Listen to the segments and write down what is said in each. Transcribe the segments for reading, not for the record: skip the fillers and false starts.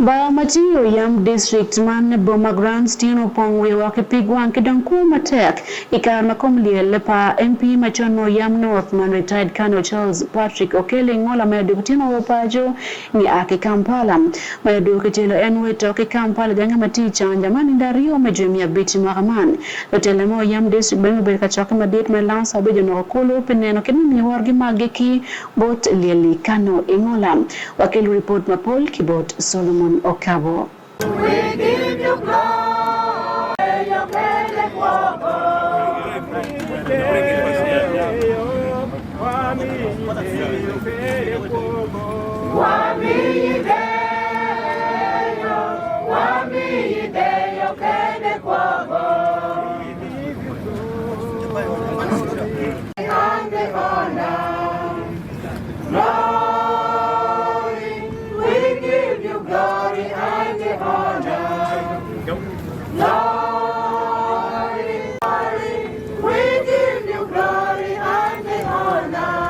Bar ma tye i Oyam District man boma Grants tyen opong wiye woko ki pig wang ki dong kwo matek i kare ma kom lyel pa MP macon me Oyam North man Retired Colonel Charles Patrick Okello Ingola me odiko tyen oo paco nge a ki Kampala. Ma odiko kitelo en wa ito ki Kampala gange ma tye i Canja man nindo aryo me jwe miya abic i mwaka man. Lutela me Oyam District bene gubedo ka cokke madit me Lansa obedo onoko kulu pi neno kit me miyo worgi maggi ki bot lyel-li Colonel Ingola. Wakelo ripot mapol ki bot Solomon Okabo. We give you glory, and honor. Glory, we give you glory and honor. Glory, glory, we give you glory and honor.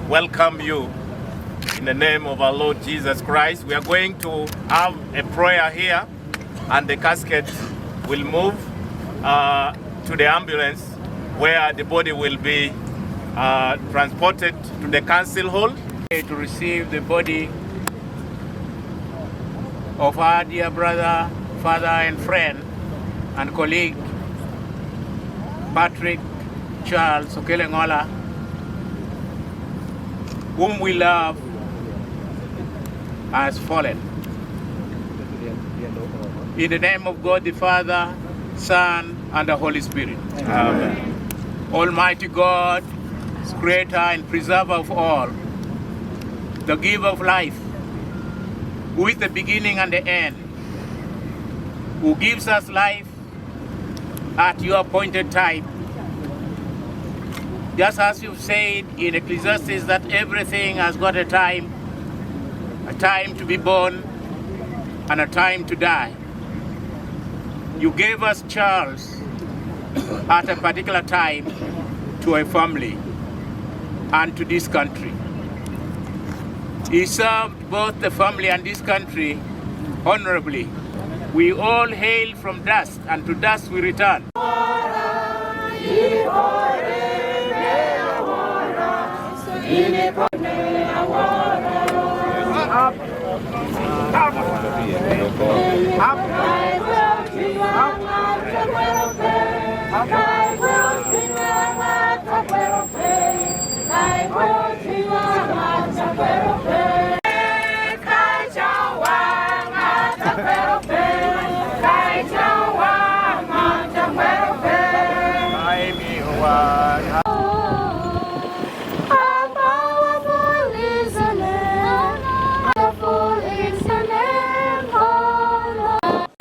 Welcome you in the name of our Lord Jesus Christ. We are going to have a prayer here, and the casket will move uh, to the ambulance where the body will be uh, transported to the council hall. To receive the body of our dear brother, father, and friend and colleague, Patrick Charles Okello Engola, whom we love, has fallen. In the name of God the Father, Son, and the Holy Spirit. Amen. Almighty God, creator and preserver of all, the giver of life, who is the beginning and the end, who gives us life at your appointed time. Just as you've said in Ecclesiastes that everything has got a time, a time to be born and a time to die. You gave us Charles at a particular time to a family and to this country. He served both the family and this country honorably. We all hail from dust, and to dust we return.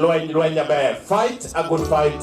Lweny lweny maber. Fight a good fight.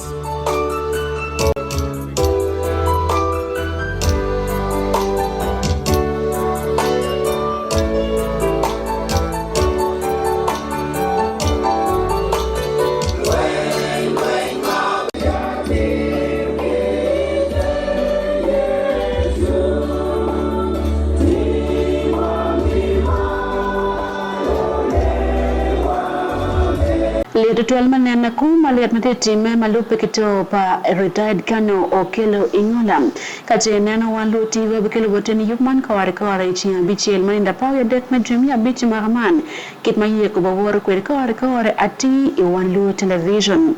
Lyet tutwal me neno akur ma lyet ma tye timme ma lubbe ki to pa Retired Colonel Okello Ingola. Ka ce ineno wan luo TV wabikelo boti ni yub man kore kore i ceng abicel ma nindo apar wiye adek me dwe me abic i mwaka man kit ma yeko baworo kwede kore kore atir i wan luo television.